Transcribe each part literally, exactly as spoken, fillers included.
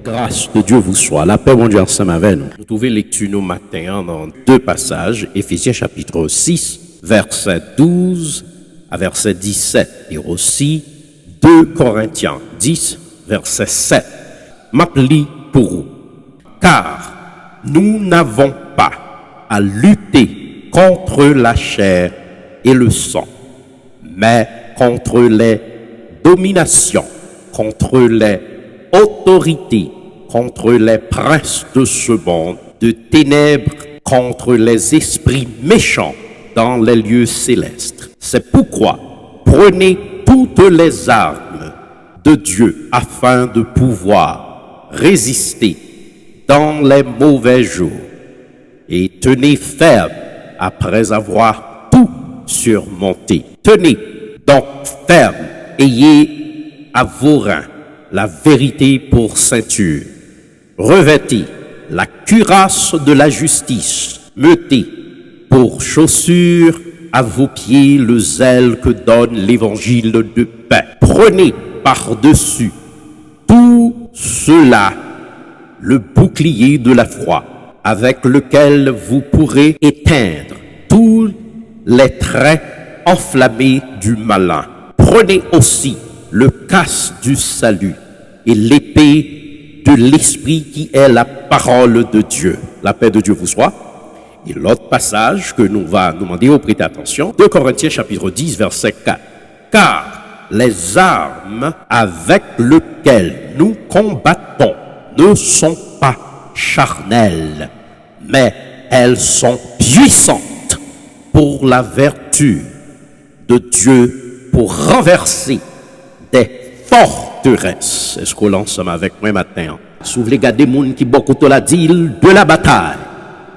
Grâce de Dieu vous soit. Lapè Bondye ansanm avè nou. Nou twouve lekti nou maten an nan de pasaj, Efezyen chapit sis, vèsè douz a vèsè disèt, e osi de Korentyen dis, vèsè sèt. M ap li pou ou. Car nous n'avons pas à lutter contre la chair et le sang, mais contre les dominations, contre les autorités, contre les princes de ce monde de ténèbres, contre les esprits méchants dans les lieux célestes. C'est pourquoi prenez toutes les armes de Dieu afin de pouvoir résister dans les mauvais jours et tenez ferme après avoir tout surmonté. Tenez donc ferme, ayez à vos reins la vérité pour ceinture. Revêtez la cuirasse de la justice. Mettez pour chaussure à vos pieds le zèle que donne l'évangile de paix. Prenez par-dessus tout cela le bouclier de la foi, avec lequel vous pourrez éteindre tous les traits enflammés du malin. Prenez aussi le casque du salut et l'épée de l'Esprit qui est la parole de Dieu. La paix de Dieu vous soit. E lòt pasaj ke nou va nou mande w prete atansyon, de Korentyen chapit dis, vèsè kat. Car les armes avec lesquelles nous combattons ne sont pas charnelles, mais elles sont puissantes pour la vertu de Dieu pour renverser des forteresses. Èske w la ansanm avèk mwen maten an? Si w vle gade moun ki bò kote w la, di l, de la bataille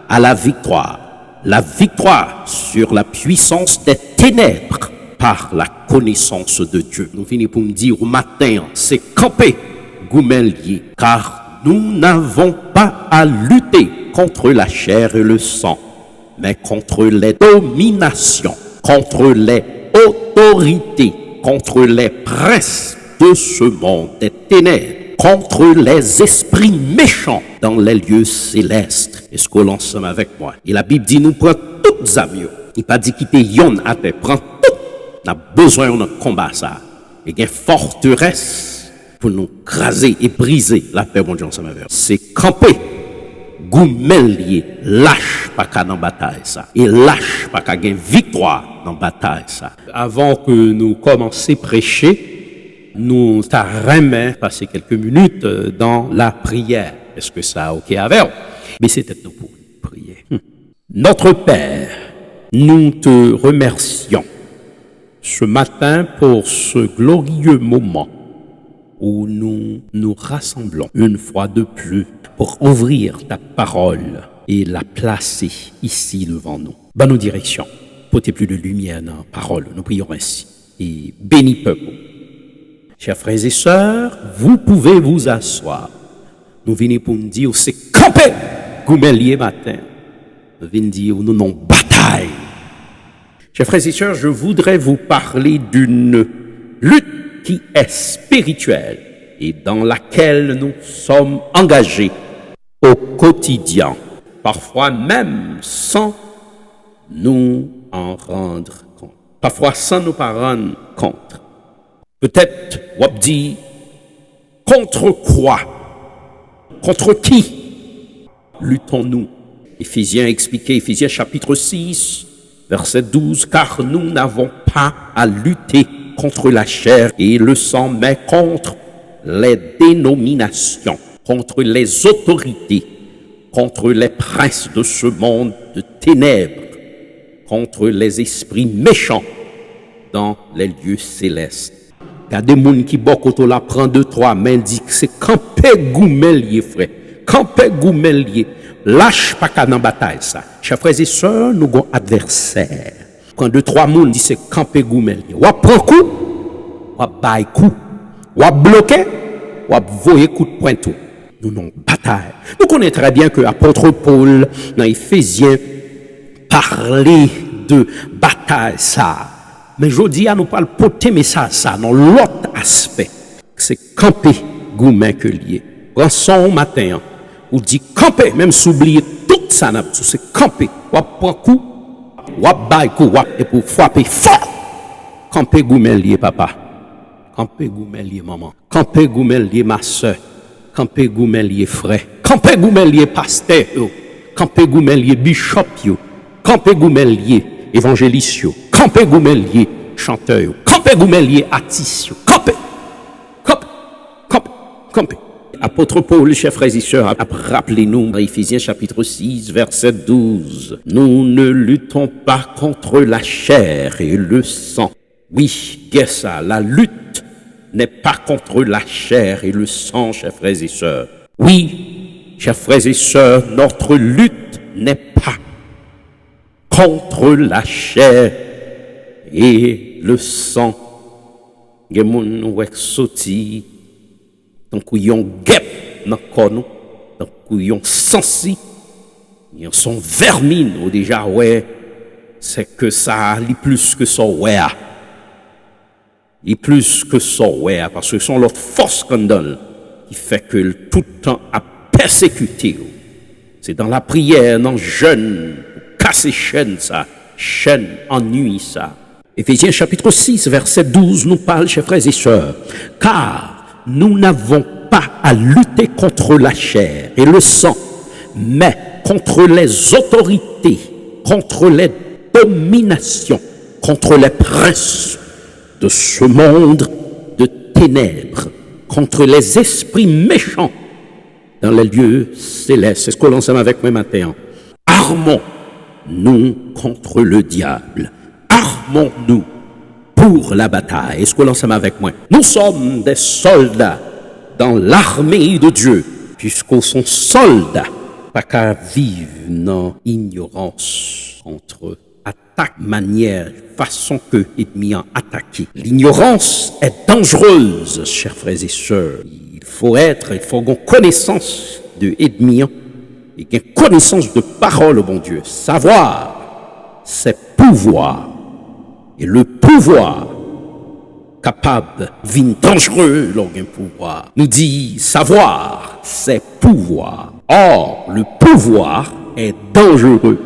à la victoire, la victoire sur la puissance des ténèbres par la connaissance de Dieu. Nou vini pou n di w maten an, se kanpe goumen l ye, car nous n'avons pas à lutter contre la chair et le sang, mais contre les dominations, contre les autorités, contre les princes de ce monde des ténèbres, contre les esprits méchants dans les lieux célestes. Èske w la ansanm avèk mwen? E Labib di nou pran tout zam yo. Li pa di kite yonn atè, pran tout. N ap bezwen yo nan konba sa. E gen fòterès pou nou kraze e brize. Lapè Bondye ansanm avè w. Se kanpe goumen l ye. Lach pa ka nan batay sa. E lach pa ka gen viktwa nan batay sa. Avan ke nou kòmanse preche, nou ta renmen pase kèlke minit, euh, dans la prière. Èske sa oke avè w? Bese tèt nou pou nou priye. Hmm. Notre Père, nous te remercions ce matin pour ce glorieux moment où nous nous rassemblons une fois de plus pour ouvrir ta parole et la placer ici devant nous. Ban nou direksyon, pote plis de limyè nan pawòl ou. Nou priyè w ensi. E beni pèp ou. Chers frères et sœurs, vous pouvez vous asseoir. Nou vini pou n di w se kanpe goumen l ye maten. Nou vin di w nou nan batay. Chers frères et sœurs, je voudrais vous parler d'une lutte qui est spirituelle et dans laquelle nous sommes engagés au quotidien, parfois même sans nous en rendre compte. Pafwa san nou pa rann kont. Petèt w ap di, contre quoi? Contre qui luttons-nous? Efezyen eksplike, Efezyen chapit sis, vèsè douz, car nous n'avons pas à lutter contre la chair et le sang, mais contre les dénominations, contre les autorités, contre les princes de ce monde de ténèbres, contre les esprits méchants dans les lieux célestes. Gade moun ki bò kote w la, pran de twa men, di se kanpe goumen l ye, frè. Kanpe goumen l ye. Lach pa ka nan batay sa. Chè frè e sè, nou gon advèsè. Pran de twa moun, di se kanpe goumen l ye. W ap pran kou, w ap bay kou. W ap bloke, w ap voye kout pwen tou. Nou nan batay. Nou konnen trè byen ke apot Pòl nan Efezyen pale de batay sa a. Men jodi a, nou pral pote mesaj sa a nan lòt aspè. Se kanpe goumen ke l ye. Pran san w maten an. Ou di kanpe, menm si w bliye tout sa n ap di w, se kanpe. W ap pran kou, w ap bay kou, w ap epi w frape fò. Kanpe goumen l ye papa. Kanpe goumen l ye manman. Kanpe goumen l ye masè. Kanpe goumen l ye frè. Kanpe goumen l ye pastè yo. Kanpe goumen l ye bishop yo. Kanpe goumen l ye evanjelis yo. Kanpe goumen l ye chantè yo. Kanpe goumen l ye atis yo. Kanpe! Kanpe! Kanpe! Kanpe! Apot Pòl, chè frè e sè, ap raple nou nan Efezyen chapit sis, vèsè douz, nous ne luttons pas contre la chair et le sang. Wi, gè sa, la lutte n'est pas contre la chair et le sang, chers frères et sœurs. Wi, chers frères et sœurs, notre lutte n'est pas contre la chair et le sang. Gen moun nou wè k soti tankou yon gèp nan kò nou, tankou yon sansi, yon son vèmin, ou deja wè, se ke sa, li plis ke sa w wè a. Li plis ke sa w wè a, paske se yon lòt fòs k anndan l ki fè ke l tout tan ap pèsekite w. Se dan lapriyè, nan jèn, pou kase chèn sa, chèn annui sa. Éphésiens chapitre six, verset douze nous parle, chers frères et sœurs, car nous n'avons pas à lutter contre la chair et le sang, mais contre les autorités, contre les dominations, contre les princes de ce monde de ténèbres, contre les esprits méchants dans les lieux célestes. Èske w la ansanm avèk mwen maten an? Armons nous contre le diable. Armons-nous pour la bataille. Èske w la ansanm avèk mwen? Nous sommes des soldats dans l'armée de Dieu. Piske w se yon sòlda, pa ka viv nan inyorans kont atak, manyè, fason ke ènmi an atake. L'ignorance est dangereuse, chers frères et sœurs. Il faut être, il faut gen konesans de ènmi an, e gen konesans de pawòl Bondye. Savoir, c'est pouvoir. Et le pouvoir kapab vin danjere lè w gen pouvwa. Nou di, savoir, c'est pouvoir. Or, le pouvoir est dangereux.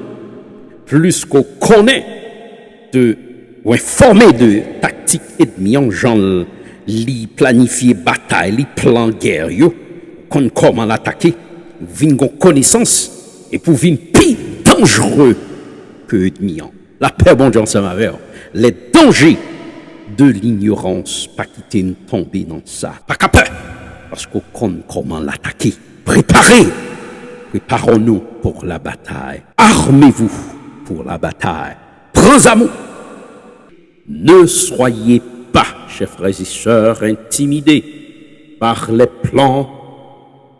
Plis ke w konnen de, ou enfòme de taktik ènmi an, jan l, li planifye batay li, plan gè yo, konn kòman l atake, vin gen konesans, epi w vin pi danjere ke ènmi an. Lapè Bondye ansanm avè w. Les dangers de l'ignorance. Pa kite n tonbe nan sa. Pa ka pè. Paske w konn kòman l atake. Préparez. Préparons-nous pour la bataille. Armez-vous pour la bataille. Pran zam ou. Ne soyez pas, chers frères et sœurs, intimidés par les plans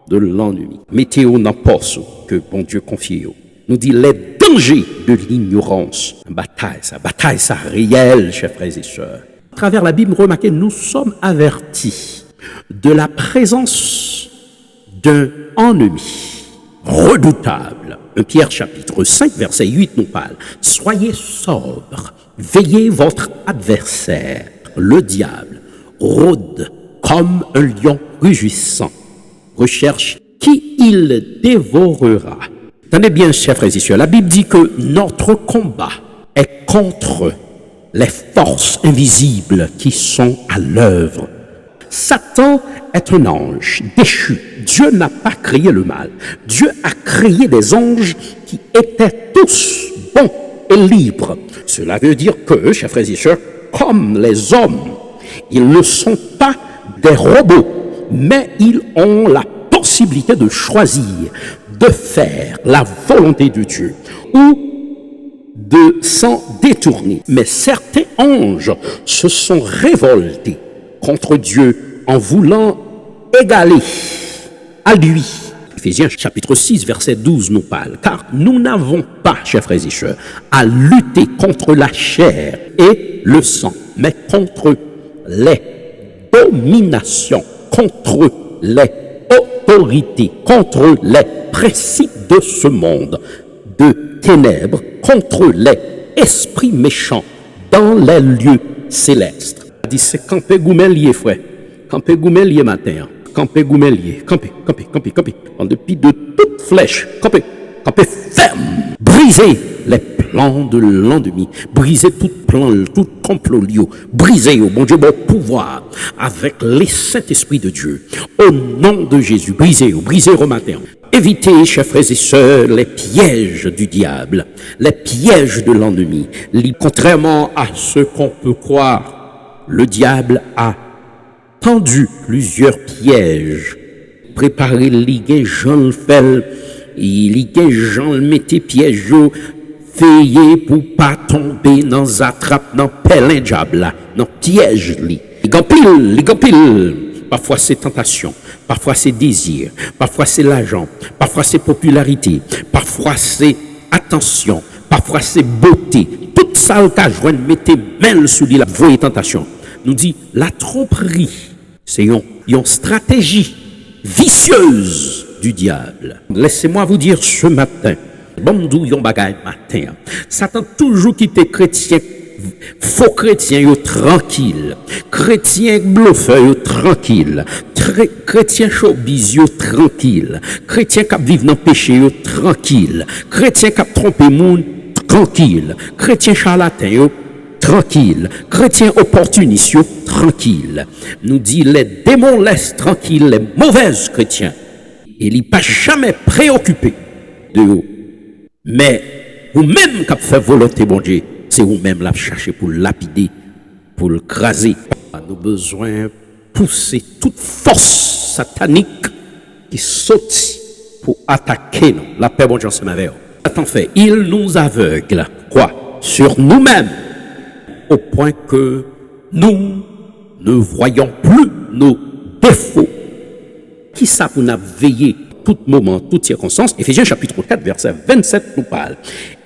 de l'ennemi. Mete yo nan pòs ou ke Bondye konfye yo. Nou di, les dangers de l'ignorance. Batay sa, batay sa reyèl, chers frères et sœurs. À travers la Bible, remarquez, nous sommes avertis de la présence d'un ennemi redoutable. Un Pierre chapitre cinq, verset huit nous parle. Soyez sobres, veillez, votre adversaire, le diable, rôde comme un lion rugissant, recherche qui il dévorera. Tande byen, chè frè e sè, Labib di ke notre combat est contre les forces invisibles qui sont à l'œuvre. Satan est un ange déchu. Dieu n'a pas créé le mal. Dieu a créé des anges qui étaient tous bons et libres. Cela veut dire que, chers frères et sœurs, comme les hommes, ils ne sont pas des robots, mais ils ont la possibilité de choisir de faire la volonté de Dieu ou de s'en détourner. Mais certains anges se sont révoltés contre Dieu en voulant égaler à lui. Éphésiens chapitre six, verset douze nous parle, car nous n'avons pas, chers frères et sœurs, à lutter contre la chair et le sang, mais contre les dominations, contre les autorités, contre les principes de ce monde de ténèbres, contre les esprits méchants dans les lieux célestes. Di se kanpe goumen l ye, frè. Kanpe goumen l ye maten an. Kanpe goumen l ye. Kanpe, kanpe, kanpe, kanpe. An depi de tout flèch, kanpe, kanpe fèm. Brisez les plans de l'ennemi. Brize tout plan, tout konplo li yo. Brize yo. Bondye ba w pouvwa avèk le Saint-Esprit de Dieu. Au nom de Jésus, brize yo, brize yo maten an. Évitez, chers frères et sœurs, les pièges du diable, les pièges de l'ennemi. Li, contrairement à ce qu'on peut croire, le diable a tendu plusieurs pièges. Prepare l, li gen jan l fè l, li gen jan l mete pyèj yo, veye pou w pa tonbe nan zatrap, nan pèlen dyab la, nan pyèj li. Li gen anpil, li gen anpil. Pafwa se tantasyon, pafwa se dezi, pafwa se lajan, pafwa se popilarite, pafwa se atansyon, pafwa se bote. Tout sa l ka jwenn, mete men l sou li, l ap voye tantasyon. Nou di, la tromperie, se yon, yon stratégie vicieuse du diable. Laissez-moi vous dire ce matin, ban m di w yon bagay maten an. Satan toujou kite kretyen, fo kretyen yo trankil, kretyen blofè yo trankil, tre-, kretyen showbiz yo trankil, kretyen k ap viv nan peche yo trankil, kretyen k ap twonpe moun trankil, kretyen chalaten yo trankil, kretyen opòtinis yo trankil. Nou di, les démons laissent tranquilles les mauvais chrétiens. E li pa jamè preyokipe de yo. Men, ou menm k ap fè volonte Bondye, se ou menm l ap chache pou l lapide, pou l kraze. Nou bezwen pouse tout fòs satanik ki soti pou atake nou. Lapè Bondye ansanm avè w. Satan fè, il nous aveugle, quoi, sur nous-mêmes, au point que nous ne voyons plus nos défauts. Kisa pou n ap veye tout moman, tout sikonstans? Efezyen chapit kat, vèsè vennsèt nou pale.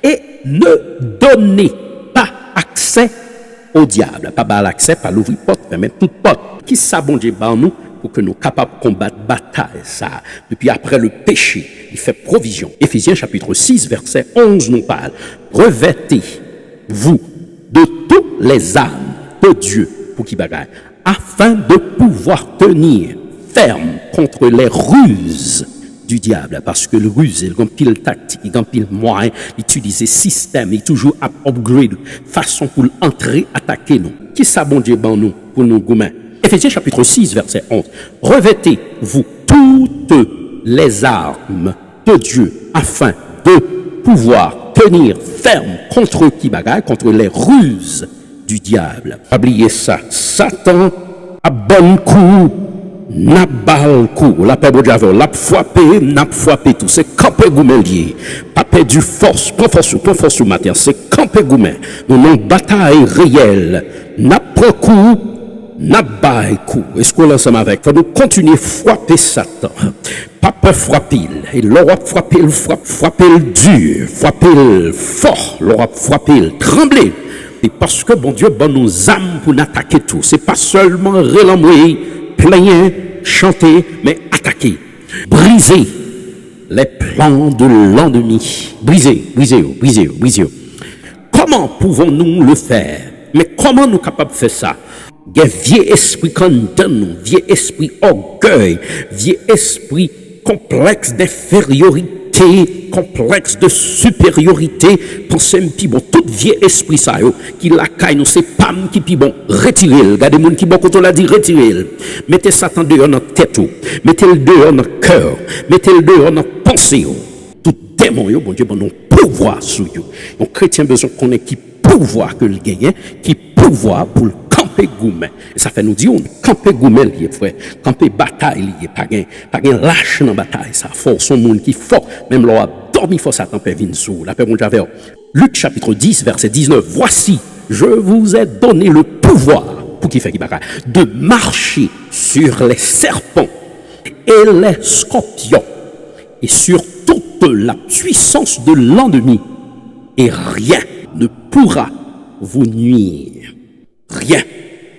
Et ne donnez pas accès au diable. Pa ba l aksè, pa louvri pòt, fèmen tout pòt. Kisa Bondye ba nou pou ke nou kapab konbat batay sa a? Depi apre le péché, li fè pwovizyon. Efezyen chapit sis, vèsè onz nou pale. Revêtez-vous de toutes les armes de Dieu. Pou ki bagay? Afin de pouvoir tenir ferme contre les ruses du diable. Paske l rize, l gen anpil taktik, li gen anpil mwayen, li itilize sistèm, li toujou ap upgrade fason pou l antre atake nou. Kisa Bondye ban nou pou nou goumen? Efezyen chapit sis, vèsè onz. Revêtez-vous toutes les armes de Dieu afin de pouvoir tenir ferme contre ki bagay? Contre les ruses du diable. Pa bliye sa, Satan ap ban n kou, n ap ba l kou. Lapè Bondye avè w, l ap frape, n ap frape tou. Se kanpe goumen l ye. Pa pèdi fòs, pran fòs ou, pran fòs ou maten. Se kanpe goumen. Nou nan yon batay reyèl. N ap pran kou, n ap bay kou. Èske w la ansanm avè m? Fò nou kontinye frape Satan. Pa pè frape l. E lè w ap frape l, frap-, frape l di, frape l fò. Lè w ap frape l, tranble. E paske Bondye ban nou zam pou n atake tou. Se pa sèlman rele anmwey, plenyen, chante, men atake. Brize les plans de l'ennemi. Brize, brize yo, brize yo, brize yo. Comment pouvons-nous le faire? Men kòman nou kapab fè sa? Gen vye espri k anndan nou, vye espri ògèy, vye espri konplèks denferyorite, konplèks de siperyorite, panse m pi bon. Tout vye espri sa yo ki lakay nou, se pa m ki pi bon. Retire l. Gade moun ki bò kote w la, di, retire l. Mete Satan deyò nan tèt ou. Mete l deyò nan kè w. Mete l deyò nan panse w. Tout demon yo, Bondye ban nou pouvwa sou yo. Yon kretyen bezwen konnen ki pouvwa ke l genyen, ki pouvwa pou l kanpe goumen. E sa fè nou di w, kanpe goumen li ye, frè. Kanpe batay li ye. Pa gen, pa gen lach nan batay sa. Fò w se yon moun ki fò. Menm lè w ap dòmi, fò Satan pè vin sou ou. Lapè Bondye avè w. Luc chapitre dix, verset dix-neuf. Voici, je vous ai donné le pouvoir, pou ki fè ki bagay, de marcher sur les serpents et les scorpions et sur toute la puissance de l'ennemi, et rien ne pourra vous nuire. Rien.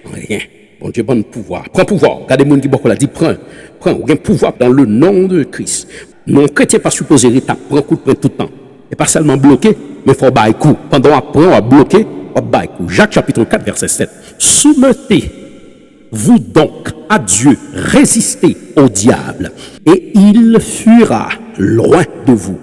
Rien. Bondye ban n pouvwa. Pran pouvwa w. Gade moun ki bò kote w la, di, pran. Pran. Ou gen pouvwa dans le nom de Christ. Non, kretyen pa sipoze ret ap pran kout pwen tout tan. E pa sèlman bloke, men fò w bay kou. Pandan w ap pran, w ap bloke, w ap bay kou. Jak chapit kat, vèsè sèt. Soumettez Vous donc, à Dieu, résistez au diable, et il fuira loin de vous.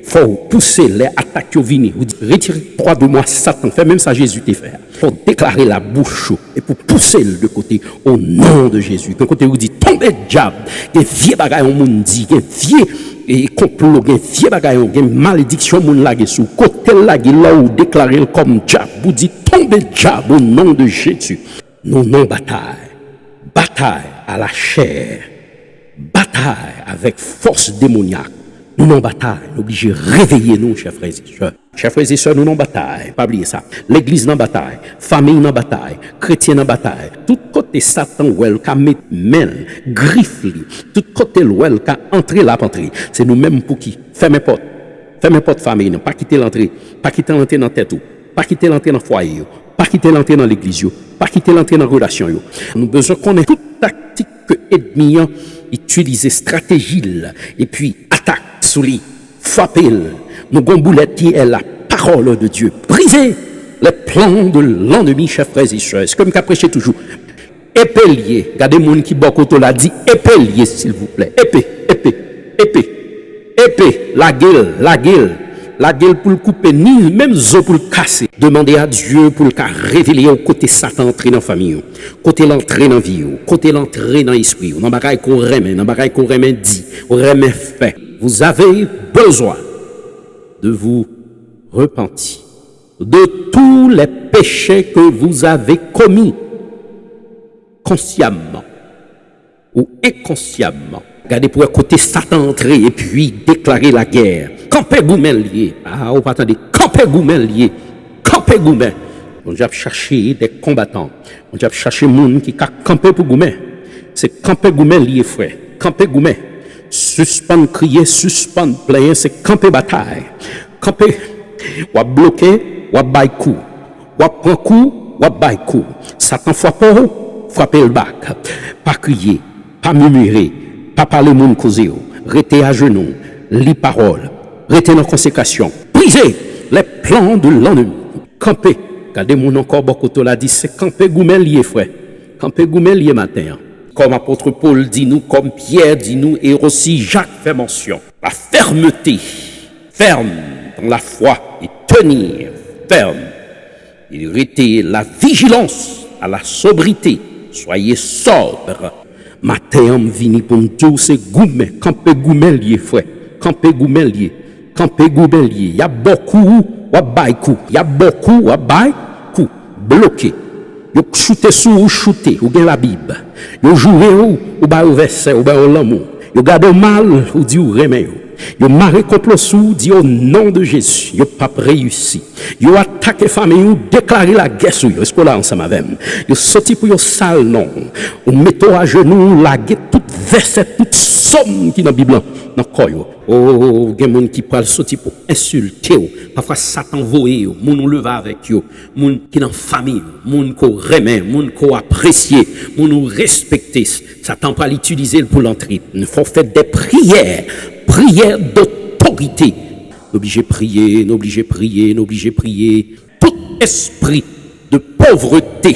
Fò w pouse lè atak yo vini. Ou di, retire twa de mwa Satan. Fè menm sa Jezi te fè a. Fò w deklare la bouch ou. E pou pouse l de kote. O non de Jezi. Gen kote ou di, tonbe dyab. Gen vye bagay yon moun di. Gen vye e konplo. Gen vye bagay yon. Gen malediksyon moun lage sou. Kote l lage la ou deklare l kòm dyab. Ou di, tonbe dyab o non de Jezi. Nou nan batay. Batay a la chè. Batay avèk fòs demonyak. Nou nan batay. Nou oblije reveye nou, chè frè e sè. Chè frè e sè, nou nan batay. Pa bliye sa. Legliz nan batay. Fanmi nan batay. Kretyen nan batay. Tout kote Satan wè l ka met men l, grif li. Tout kote l wè l ka antre, l ap antre. Se nou menm pou ki. Fèmen pòt. Fèmen pòt fanmi nou. Pa kite l antre. Pa kite l antre nan tèt ou. Pa kite l antre nan fwaye yo. Pa kite l antre nan legliz yo. Pa kite l antre nan relasyon yo. Nou bezwen konnen tout taktik ke ènmi an itilize, estrateji l, epi atak sou li, frape l. Nou gon boulèt ki est la parole de Dieu. Brisez les plans de l'ennemi, chè frè e sè. Èske m ka preche toujou? Epe l ye. Gade moun ki bò kote w la, di, epe l ye, silvouplè. Epe, epe, epe, epe. Lage l, lage l. Lage l pou l koupe ni menm zo pou l kase. Demande à Dieu pou l ka revele w kote Satan antre nan fanmi w, kote l antre nan vi w, kote l antre nan espri w, nan bagay ke w renmen, nan bagay ke w renmen di, w renmen fè. Vous avez besoin de vous repentir de tous les péchés que vous avez commis, consciemment ou inconsciemment. Gade pou wè kote Satan antre epi deklare lagè. Kanpe goumen l ye. A, ou pa tande. Kanpe goumen l ye. Kanpe goumen. Bondye ap chache de konbatan. Bondye ap chache moun ki ka kanpe pou goumen. Se kanpe goumen l ye, frè. Kanpe goumen. Sispann kriye, sispann plenyen, se kanpe batay. Kanpe. W ap bloke, w ap bay kou. W ap pran kou, w ap bay kou. Satan frape w, frape l bak. Pa kriye, pa mimire, pa pale moun koze yo. Rete ajenou, li pawòl. Rete nan konsekrasyon. Brisez les plans de l'ennemi. Kanpe. Gade moun ankò bò kote w la, di, se kanpe goumen l ye, frè. Kanpe goumen l ye maten an. Kòm apot Pòl di nou, kòm Pyè di nou, e osi Jak fè mansyon. La fermeté, ferme dans la foi et tenir ferme. Et rete la vigilance à la sobriété. Soyez sobre. Maten an, m vini pou m di w se goumen, kanpe goumen l ye, frè. Kanpe goumen l ye. Kanpe goumen l ye. Y ap ba w kou, w ap bay kou. Y ap ba w kou, w ap bay kou. Bloke. Yo choute sou ou, choute. Ou gen Labib. Yo joure w, ou ba yo vèsè, ou ba yo lanmou. Yo gade w mal, ou di ou renmen yo. Yo mare konplo sou ou, di, o non de Jezi, yo p ap reyisi. Yo atake fanmi w, deklare lagè sou yo. Èske w la ansanm avè m? Yo soti pou yo sal non w. Ou mete w ajenou, ou lage tout vèsè, tout sòm ki nan Bib lan nan kò yo. O, gen moun ki pral soti pou ensilte w. Pafwa, Satan voye yo, moun ou leve avèk yo, moun ki nan fanmi w, moun ke w renmen, moun ke w apresye, moun ou respekte. Satan pral itilize l pou l antre. Fò w fè de priyè, priyè dotorite. Nou oblije priye, nou oblije priye, nou oblije priye. Tout espri de povrete,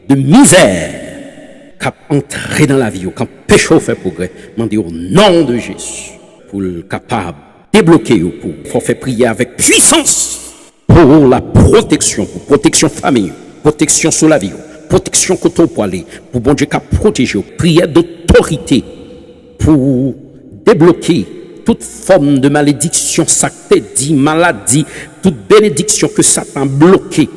de mizè, k ap antre nan lavi w, k anpeche w fè pwogrè, mande w, o non de Jezi, pou l kapab debloke yo, pou fò w fè priyè avèk pwisans. Pou la pwoteksyon, pou pwoteksyon fanmi w, pwoteksyon sou lavi w, pwoteksyon kote w pwale, pou Bondye ka pwoteje w. Priyè dotorite pou debloke tout fòm de malediksyon, sa k te di, maladi, tout benediksyon ke Satan bloke,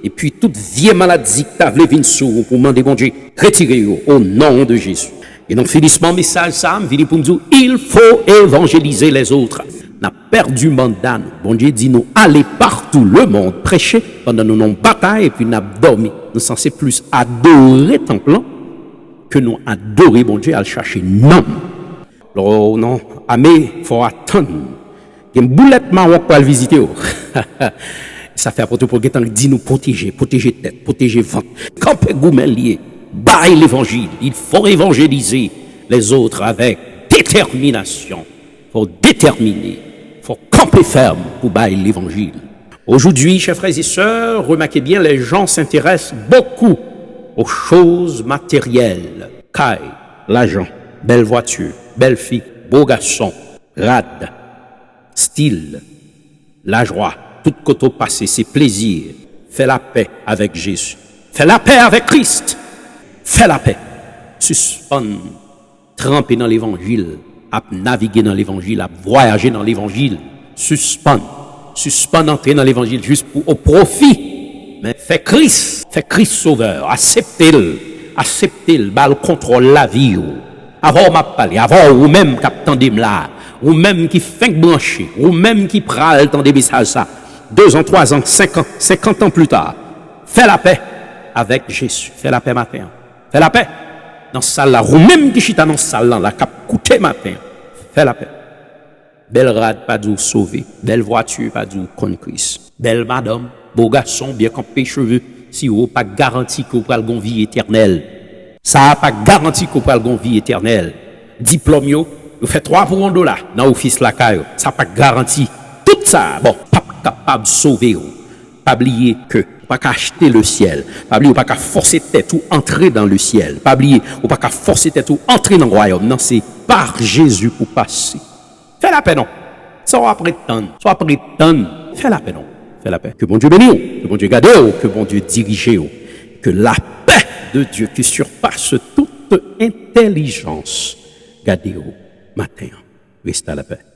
epi tout vye maladi k ta vle vin sou ou, pou mande Bondye retire yo, o non de Jezi. E nan finisman mesaj sa a, m vini pou m di w, il faut évangéliser les autres. N ap pèdi manda nou. Bondye di nou, allez partout le monde, prêcher, pandan nou nan batay, epi n ap dòmi. Nou sanse plis adore tanp lan ke nou adore Bondye, al chache nanm. Lè w nan ame, fò w atann. Gen boulèt mawon k pral vizite w. Sa fè apot Pòl gentan di nou pwoteje, pwoteje tèt, pwoteje vant. Kanpe goumen l ye, bay levanjil. Il faut évangéliser les autres avec détermination. Fò w detèmine, fò w kanpe fèm pou bay levanjil. Aujourd'hui, chers frères et sœurs, remarquez bien, les gens s'intéressent beaucoup aux choses matérielles, kay, lajan, bèl vwati, bèl fi, bo gason, rad, stil, lajwa, tout kote w pase, se plezi. Fè lapè avèk Jezi. Fè lapè avèk Kris. Fè lapè. Sispann tranpe nan levanjil, ap navige nan levanjil, ap vwayaje nan levanjil. Sispann. Sispann antre nan levanjil jis pou o pwofi. Men fè Kris, fè Kris sovè, aksepte l, aksepte l, ba l kontwòl lavi w. Avè w m ap pale, avè w, ou menm k ap tande m la, ou menm ki fenk branche, ou menm ki pral tande mesaj sa, dezan, twazan, senkan, senkant an pli ta, fè lapè avèk Jezi. Fè lapè maten an. Fè lapè nan sal la. Ou menm ki chita nan sal lan la, k ap koute maten an, fè lapè. Bèl rad pa di w sove. Bèl vwati pa di w konn Kris. Bèl madanm, bo gason, byen kanpe cheve, si w pa garanti ke w pral gon vi etènèl. Sa a pa garanti ke w pral gon vi etènèl. Diplòm yo, yo fè twa pou yon dola nan ofis lakay ou. Sa pa garanti. Tout sa a, bon, p ap kapab sove w. Pa bliye ke ou pa ka achte le syèl. Pa bliye ou pa ka fòse tèt ou antre dan le syèl. Pa bliye ou pa ka fòse tèt ou antre nan wayòm nan. Se pa Jezi pou pase. Fè lapè non. Sa w ap ret tann. Sa w ap ret tann. Fè lapè non. Fè lapè. Ke Bondye beni w. Ke Bondye gade w. Ke Bondye dirije w. Que la paix de Dieu qui surpasse toute intelligence gade w maten an. Reste à la paix.